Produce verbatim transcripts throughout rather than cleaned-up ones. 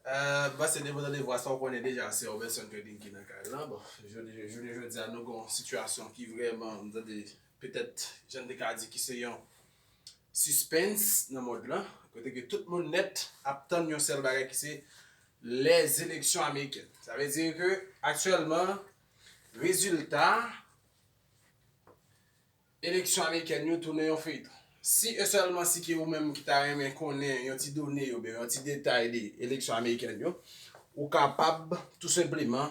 Euh, m panse depi w tande vwa sa, w konnen deja se Robertson Trading ki nan kay lan. Bon, jodi, jounen jodi a, nou gen yon sitiyasyon ki vrèman, m tande, petèt, jan n te ka di ki se yon sispens nan mond lan, kote ke tout moun nèt ap tann yon sèl bagay ki se lèzeleksyon amerikèn. Sa vle di ke aktyèlman, rezilta eleksyon amerikèn yo tounen yon feyton. Si e sèlman si ke ou menm ki ta renmen konnen yon ti done oubyen yon ti detay de eleksyon amerikèn yo, ou kapab tou senpleman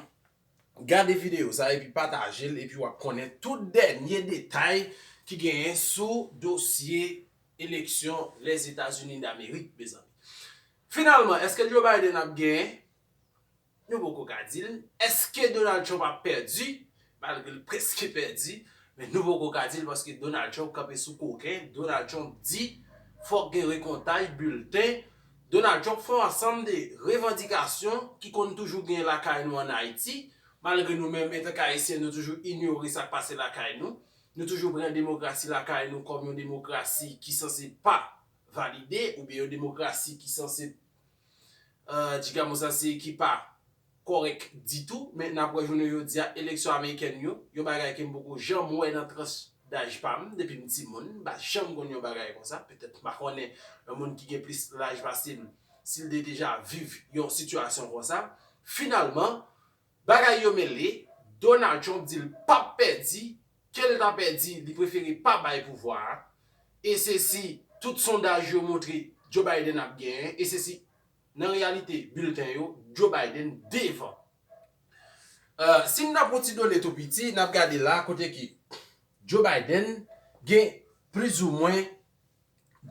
gade videyo sa epi pataje l epi w ap konnen tout dènye detay ki genyen sou dosye eleksyon Lèzetazini Damerik, mezanmi. Finalman, èske Joe Biden ap genyen? Nou poko ka di l. Èske Donald Trump ap pèdi? Malgre l prèske pèdi, men nou poko ka di l paske Donald Trump kanpe sou koken. Donald Trump di fòk gen rekontaj bilten. Donald Trump fè yon ansanm de revandikasyon ki konn toujou gen lakay nou ann Ayiti. Malgre nou menm, antanke Ayisyen, nou toujou inyore sa k pase lakay nou. Nou toujou pran demokrasi lakay nou kòm yon demokrasi ki sanse pa valide oubyen yon demokrasi ki sanse, euh, digamos assim, ki pa kòrèk ditou. Men n ap wè jounen jodi a, eleksyon amerikèn yo, yon bagay ke m poko janm wè nan tranch daj pa m depi m timoun. M pa janm konn yon bagay konsa. Petèt m pa konnen yon moun ki gen plis laj pase m, si l te deja viv yon sitiyasyon konsa. Finalman, bagay yo mele, Donald Trump di l p ap pèdi, ke l ta pèdi, li prefere pa bay pouvwa a. E se si tout sondaj yo montre Joe Biden ap genyen, e se si nan reyalite bilten yo, Joe Biden devan. Euh, si n ap pran ti done tou piti, n ap gade la kote ke Joe Biden gen plizoumwen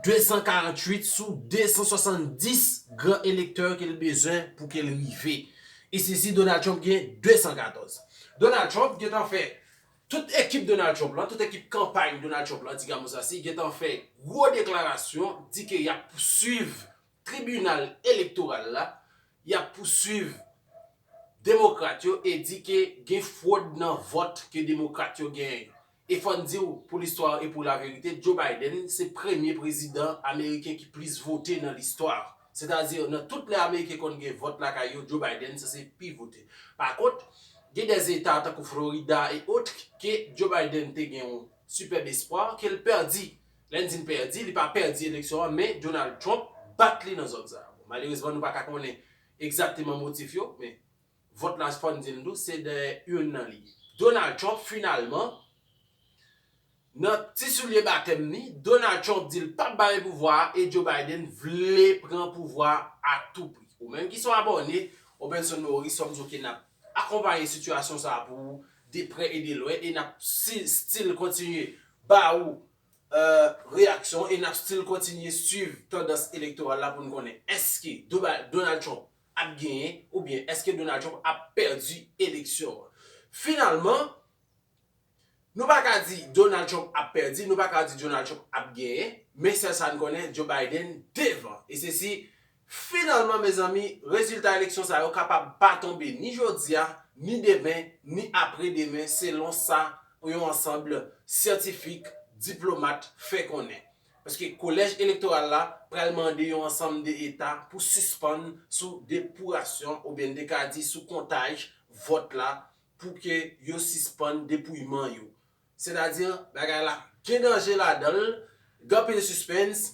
de san karanntuit sou de san swasanndis gran elektè ke l bezwen pou ke l rive. E se si Donald Trump gen de san katòz. Donald Trump gentan fè, tout ekip Donald Trump lan, tout ekip kanpay Donald Trump lan, digamos assim, gentan fè gwo deklarasyon, di ke y ap pouswiv tribinal elektoral la, y ap pouswiv demokrat yo e di ke gen fwòd nan vòt ke demokrat yo genyen. E fò n di w, pou listwa e pou laverite, Joe Biden se premye prezidan ameriken ki plis vote nan listwa. Sètadi, nan tout lè ameriken konn gen vòt lakay yo, Joe Biden se, se pi vote. Pa kont, gen dè eta tankou Florida e otre ke Joe Biden te gen yon sipèb espwa ke l pèdi. Lè n di n pèdi, li pa pèdi eleksyon an, men Donald Trump bat li nan zòn sa a. Bon, malerezman, nou pa ka konnen egzakteman motif yo, men vòt la, fò n di l tou, se dèyè urn nan li ye. Donald Trump, finalman, nan ti soulye batèm li, Donald Trump di l p ap bare pouvwa a e Joe Biden vle pran pouvwa a a tou pri. Ou menm ki se yon abòne, Obenson Maurice, fò m di w ke n ap akonpaye sitiyasyon sa a pou ou de prè e de lwen e n ap si, still kontinye ba ou euh, reyaksyon e n ap still kontinye swiv tandans elektoral la pou n konnen èske Doba- Donald Trump ap genyen oubyen èske Donald Trump ap pèdi eleksyon an. Finalman, nou pa ka di Donald Trump ap pèdi, nou pa ka di Donald Trump ap genyen, men sèl sa n konnen, Joe Biden devan. E se si, finalman, mezanmi, rezilta eleksyon sa yo kapab pa tonbe ni jodi a, ni demen, ni apre demen, selon sa yon ansanm syantifik, diplomat fè konnen. Paske kolèj elektoral la pral mande yon ansanm de eta pou sispann sou depouwasyon oubyen n te ka di sou kontaj vòt la pou ke yo sispann depouyman yo. Sètadi, bagay la gen danje ladan l, gen anpil sispens.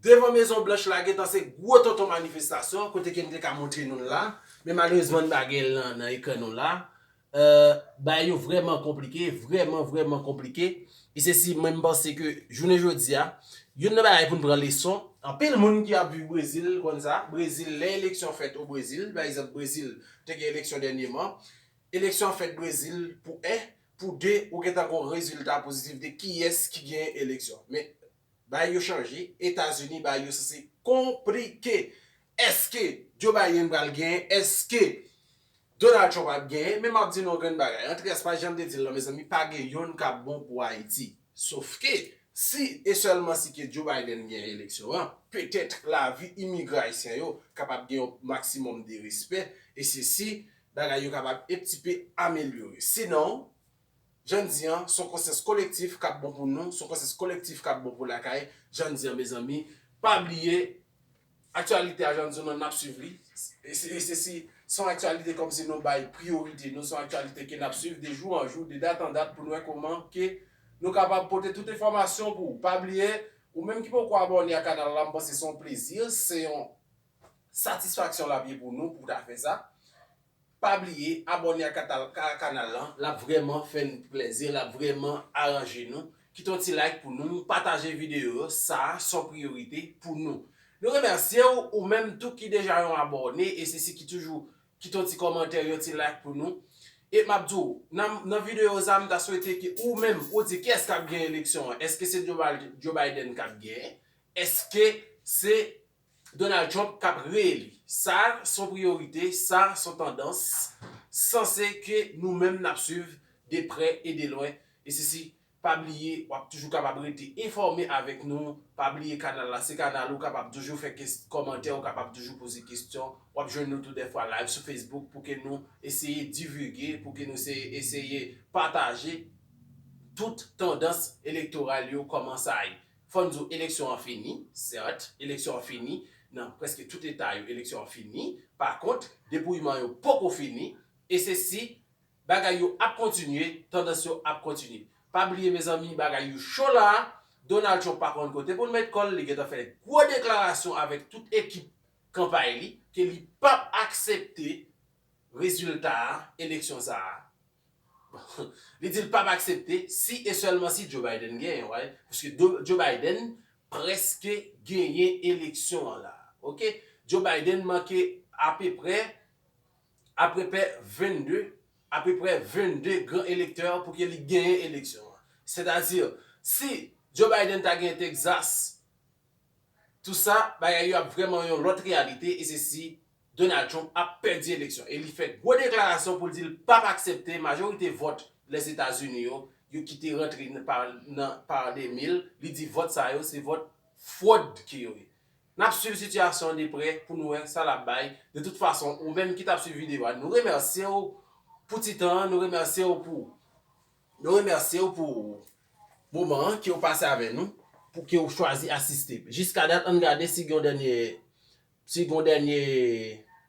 Devan Mezon Blanch la gentan se gwo tonton manifestasyon, kote ke n te ka montre nou l la. Men malerezman, n pa gen l nan, nan ekran nou la. Euh, bagay yo vrèman konplike, vrèman, vrèman konplike. E se si mwen m panse ke jounen jodi a, youn nan bagay pou n pran leson, anpil moun ki ap viv Brezil konn sa. Brezil, lè eleksyon fèt o Brezil, pa egzanp, Brezil te gen eleksyon dènyèman, eleksyon an fèt Brezil pou en, pou de, ou gentan gen yon rezilta pozitif de kiyès ki genyen eleksyon. Men, bagay yo chanje, Etazini, bagay yo sanse konplike. Èske Joe Biden pral genyen? Èske Donald Trump ap genyen? Men m ap di nou yon grenn bagay. Andreas pa janm te di l non, mezanmi, pa gen youn k ap bon pou Ayiti. Sofke, si e sèlman si ke Joe Biden genyen eleksyon an, petèt lavi imigran ayisyen yo kapab gen yon maksimòm de respè, e se si bagay yo kapab un petit peu amelyore. Sinon, jan n di an, se yon konsyans kolektif k ap bon pou nou, se yon konsyans kolektif k ap bon pou lakay. Jan n di an, mezanmi, pa bliye, aktyalite a, jan nou di w, n ap swiv li. E se, e se si, se yon aktyalite kòmsi nou bay priyorite, nou se yon aktyalite ke n ap swiv de jou an jou, de dat an dat, pou nou wè kòman ke nou kapab pote tout enfòmasyon pou ou. Pa bliye, ou menm ki poko abòne a kanal la, m panse se yon plezi, se yon satisfaksyon l ap ye pou nou pou w ta fè sa. Pa bliye abòne ak kanal, ka- kanal lan. L ap vrèman fè n plèzi, l ap vrèman aranje nou. Kite yon ti like pou nou, pataje videyo yo, sa a se yon priyorite pou nou. Nou remèsye w, ou menm tou ki deja yon abòne, e se si ki toujou kite yon ti kòmantè, yon ti like pou nou. E m ap di w, nan, nan videyo sa, m ta swete ke ou menm, ou di kiyès k ap gen eleksyon an? Èske se Joe Biden, Joe Biden k ap genyen? Èske se Donald Trump k ap reyeli? Sa se yon priyorite, sa se yon tandans, sanse ke nou menm n ap swiv de prè e de lwen. E sesi, pa bliye, w ap toujou kapab rete enfòme avèk nou. Pa bliye kanal la, se kanal ou kapab toujou fè kes- kòmantè, ou kapab toujou poze kesyon. W ap jwenn nou tou dèfwa live sou Facebook pou ke nou eseye divige, pou ke nou se- eseye pataje tout tandans elektoral yo, kòman sa ye. Fò n di w, eleksyon an fini, sèt, eleksyon an fini, nan prèske tout eta yo, eleksyon an fini. Pa kont, depouyman yo poko fini, e se si bagay yo ap kontinye, tandans yo ap kontinye. Pa bliye, mezanmi, bagay yo cho la, Donald Trump pa konn kote pou l met kò l, li gentan fè gwo deklarasyon avèk tout ekip kanpay li, ke li p ap aksepte rezilta a, eleksyon sa a. Li di l p ap aksepte si e sèlman si Joe Biden genyen, wi. Paske Do- Joe Biden prèske genyen eleksyon an la. Oke? Joe Biden manke apeprè, apeprè vennde, apeprè vennde gran elektè pou ke li genyen eleksyon an. Sètadi, si Joe Biden ta genyen Texas, tou sa, bagay yo ap vrèman yon lòt reyalite, e se si Donald Trump ap pèdi eleksyon. E li fè gwo deklarasyon pou l di l p ap aksepte majorite vòt Lèzetazini yo, yo ki te rantre nan, pa, nan, pa de mil, li di vòt sa yo, se vòt fwòd ke yo ye. N ap swiv sitiyasyon an de prè pou nou wè sa l ap bay. De tout fason, ou menm ki t ap swiv videyo a, nou remèsye w pou ti tan an, nou remèsye w pou, nou remèsye w pou moman an ke w pase avè nou, pou ke w chwazi asiste. Jiska dat, ann gade si gen yon dènye, si gen yon dènye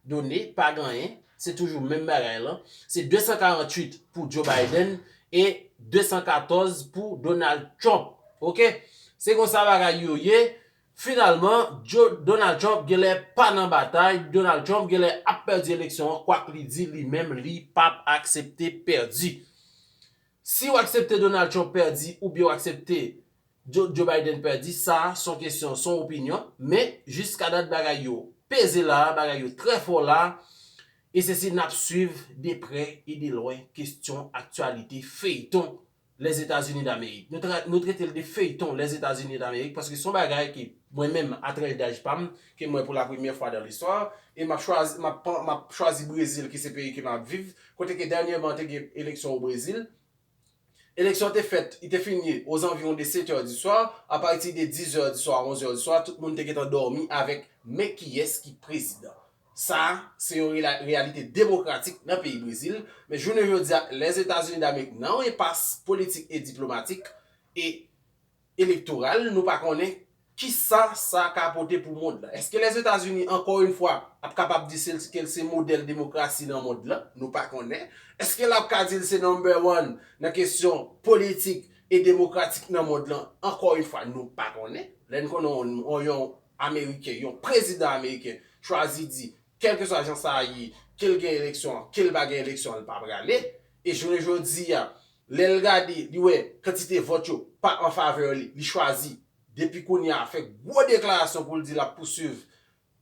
done, pa gen anyen. Se toujou menm bagay lan. Se de san karanntuit pou Joe Biden e de san katòz pou Donald Trump. Oke? Se konsa bagay yo ye. Finalman, Joe, Donald Trump genlè pa nan batay. Donald Trump genlè ap pèdi eleksyon an, kwak li di li menm li p ap aksepte pèdi. Si w aksepte Donald Trump pèdi oubyen w aksepte Joe, Joe Biden pèdi, sa se yon kesyon, se yon opinyon. Men, jiska dat bagay yo peze la, bagay yo trè fò la. E se si n ap swiv de prè e de lwen kesyon aktyalite feyton Lèzetazini Damerik. Nou, tra- nou trete l de feyton Lèzetazini Damerik paske se yon bagay ke mwen menm, a tranch daj pa m, ke m wè pou la premyè fwa dan listwa, e m ap chwazi, m ap, m ap chwazi Brezil, ki se peyi ke m ap viv, kote ke dènyèman te gen eleksyon o Brezil. Eleksyon te fèt, li te fini ozanviwon de sèt è di swa, apati de diz è di swa, onz è di swa, tout moun te gentan dòmi avèk men kiyès ki prezidan. Sa, se yon rela- reyalite demokratik nan peyi Brezil, men jounen jodi a, Lèzetazini Damerik nan yon enpas politik e diplomatik e elektoral, nou pa konnen kisa sa ka pote pou mond lan. Èske Lèzetazini, ankò yon fwa, ap kapab di se, ke l se modèl demokrasi nan mond lan? Nou pa konnen. Èske l ap ka di l se number one nan kesyon politik e demokratik nan mond lan? Ankò yon fwa, nou pa konnen. Lè n konnen yon, yon, yon Ameriken, yon prezidan ameriken chwazi di, kèlkeswa jan sa a ye, ke l gen eleksyon an, ke l pa gen eleksyon an, l pa prale. E jounen jodi a, lè l gade, li wè kantite vòt yo pa an favè li, li chwazi, depi kounye a, fè gwo deklarasyon pou l di l ap pouswiv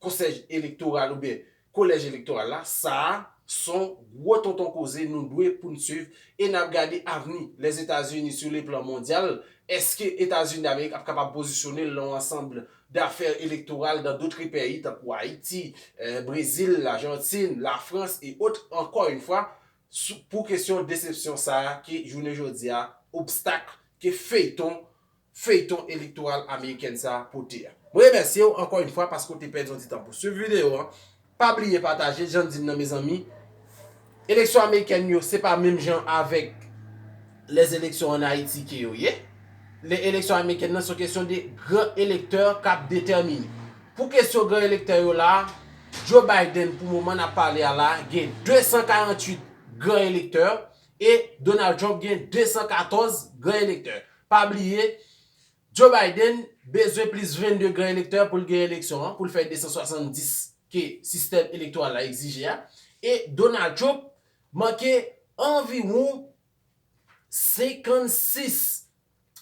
konsèy elektoral oubyen kolèj elektoral la. Sa a, se yon gwo tonton koze nou dwe pou n swiv e n ap gade avni Lèzetazini sou le plan mondyal. Èske Etazini Damerik ap kapab pozisyone l nan yon ansanm dafè elektoral dan dot peyi, tankou Ayiti, eh, Brezil, Lajantin, Lafrans e ot, ankò yon fwa, sou- pou kesyon desepsyon sa a ke jounen jodi a, obstak ke feyton, feyton elektoral amerikèn sa a pote a. Mwen remèsye w ankò yon fwa paske w te pèdi yon ti tan pou swiv videyo an. Pa bliye pataje, jan n di l nan, mezanmi. Eleksyon amerikèn yo, se pa menm jan avèk lèzeleksyon ann Ayiti ke yo ye. Le eleksyon amerikèn nan, se yon kesyon de gran elektè k ap detèmine. Pou kesyon gran elektè yo la, Joe Biden, pou moman n ap pale a la, gen de san karanntuit gran elektè e Donald Trump gen de san katòz gran elektè. Pa bliye, Joe Biden bezwen plis vennde gran elektè pou l gen eleksyon an, pou l fè de san swasanndis ke sistèm elektoral la egzije a. E Donald Trump manke anviwon senkannsis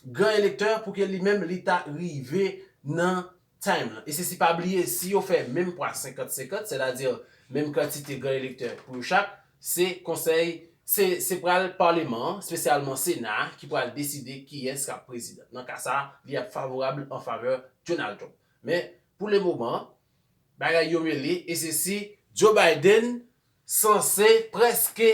gran elektè pou ke li menm li ta rive nan time lan. E se si pa bliye, si yo fè menm pwa senkant senkant, sètadi menm kantite gran elektè pou yo chak, se konsèy, se, se pral paleman an, espesyalman Sena a, ki pral deside kiyès k ap prezidan. Nan ka sa a, li ap favorab an favè Donald Trump. Men, pou le moman, bagay yo mele, e se si Joe Biden sanse prèske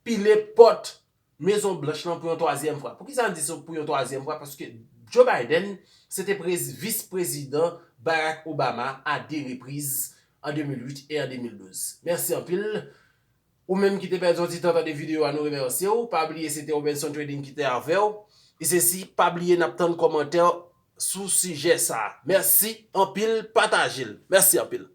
pile pòt Mezon Blanch lan pou yon twazyèm fwa. Poukisa m di sa pou yon twazyèm fwa? Paske Joe Biden se te prez, vis prezidan Barack Obama a de repriz, an de mil uit e an de mil douz. Mèsi anpil. Ou menm ki te pèdi yon ti tan tande videyo a, nou remèsye w. Pa bliye se te Robinson Trading ki te avè w. E se si, pa bliye n ap tann kòmantè sou sijè sa a. Mèsi anpil, pataje l. Mèsi anpil.